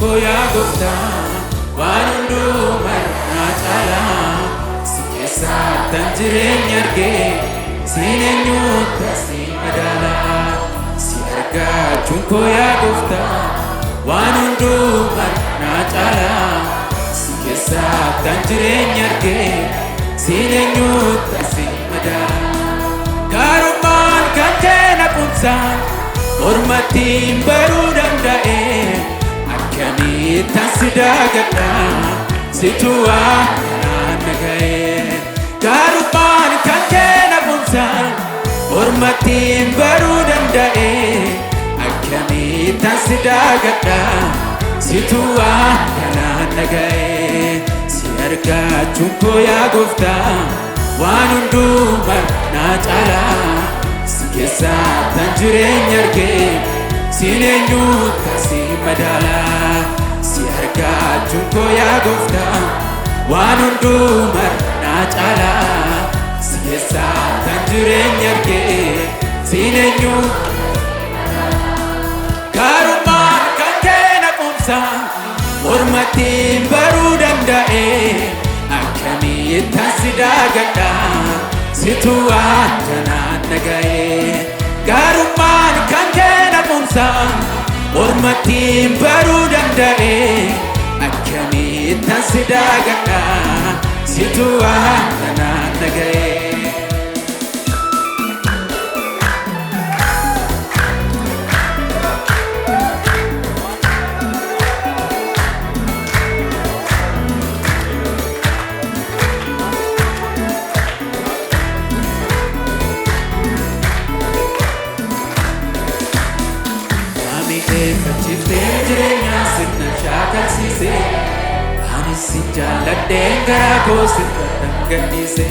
koo yaa gooftaa waan hundumaa naa caalaa. Si keessattan jireenya argee, siin eenyuutta si madaalaa. Si argachuun koo yaa gooftaa waan hundumaa naa caalaa. Si keessattan jireenya argee, siin eenyuutta si madaalaa. Gaarummaan kan kee na quubsaa, mormattiin baruu danda'e. Akkamittan si daagadha, situ waa kanaan na ga'e. Gaarummaan kan kee na quubsaa, mormattiin baruu danda'e. Akkamittan si daagadha, situ waa kanaan na ga'e. Si argachuun koo yaa gooftaa waan hundumaa naa caalaa. Si keessattan jireenya argee, siin eenyuutta si madaalaa. Si argachuun koo yaa gooftaa waan hundumaa naa caalaa. Si keessattan jireenya argee, siin eenyu. Gaarummaan kan kee na quubsaa, mormattiin baruu danda'e. Akkamittan si daagadha, situ waan kanaan na ga'e. Gaarummaan kan kee na quubsaa, mormattiin baruu danda'e. Akkamittan si daagadha, situ waan kanaan na ga'e. Mi'eeffachiiftee jireenya sirna shaakalsiise, anis si jaalladheen garaa koo sirra gadhiise.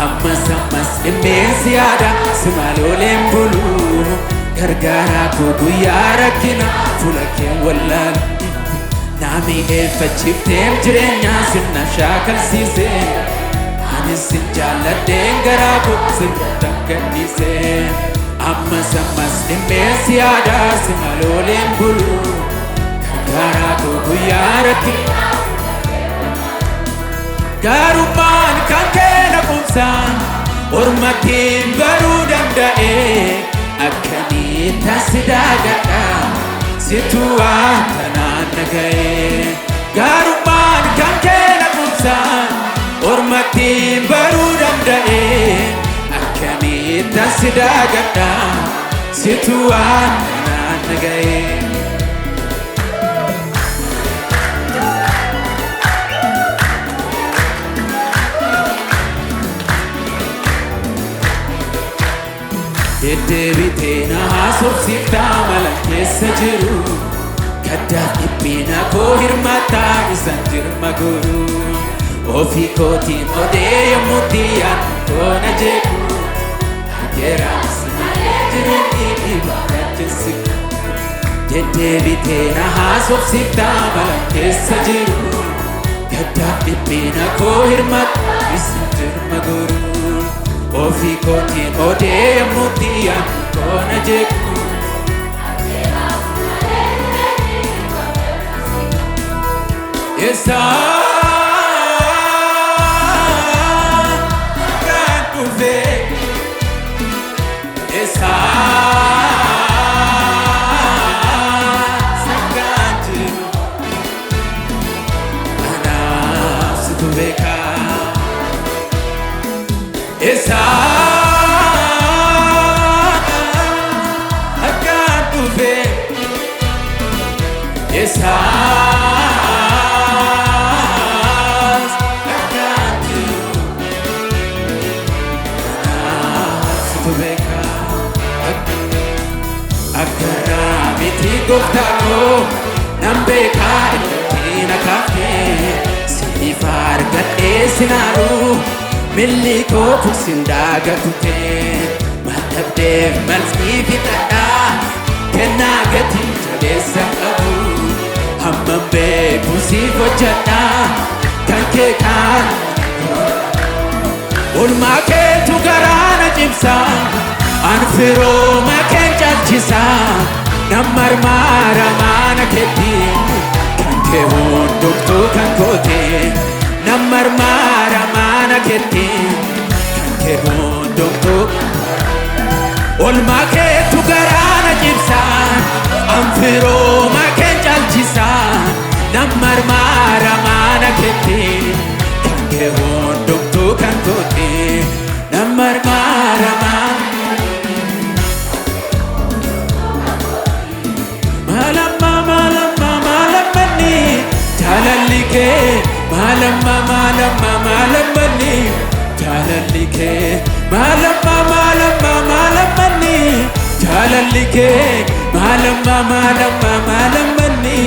Ammas ammas dhimmeen si yaada, si maalooleen bulu. Gargaaraa koo guyyaa rakkina, fuula kee wallaalu. Na mi'eeffachiiftee jireenya sirna shaakalsiise, anis si jaalladheen garaa koo sirra gadhiise. Ammas ammas dhimmeen si yaada, si malooleen bulu. Gargaaraa koo guyyaa rakkina. Gaarummaan kan kee na quubsaa, mormattiin baruu danda'e. Akkamittan si daagadha, situ waan kanaan na ga'e. Gaarummaan kan kee na quubsaa, mormattiin baruu danda'e. Akkamittan si daagadha, situ waan kanaan na ga'e. Deddeebitee na haasofsiiftaa mala keessa jiru. Gaddaaf dhiphina koo hirmaattaa isan jirma guru. Ofii kootiin odee yommuutti yaadnu koo na jeequ. Argeera si malee jireenyi dhibaa gachisiku. Deddeebitee na haasofsiiftaa mala keessa jiru. Gaddaaf dhiphina koo hirmaattaa isan jirma guru. Ofii kootiin odee yommuutti yaadnu koo na jeequ. Eessa kan dhufe, eessa kan jiru, anaaf situ beeka. Eessa kan dhufe, eessa kan jiru, anaaf situ beeka. Akkanaa miti gooftaa koo, nan beekaa iddootti na kaaftee. Siif argadhee sinaaru milli koo sin daagatutee. Maal dhabdeef malsii fixadhaa, kennaa gatii jabeessa qabu. Hammam beeku siif hojjedhaa kan kee kaan. Oolmaa keetu garaa na cimsa, an firooma keen caalchisa. Nan marmaara mana keetti, kan kee hundumtuu kan kooti. Nan marmaara mana keetti, kan kee hundumtuu. Olmaa keetu garaana cibsa, anfirooma keen caalchisa. Nan marmaara mana keetti, kan kee hundumtuu kan kooti. Nan marmaara mana. Maalamma maalamma maalammanni jaalalli kee, maalamma maalamma maalammanni jaalalli kee, maalamma maalamma maalammanni jaalalli kee, maalamma maalamma maalammanni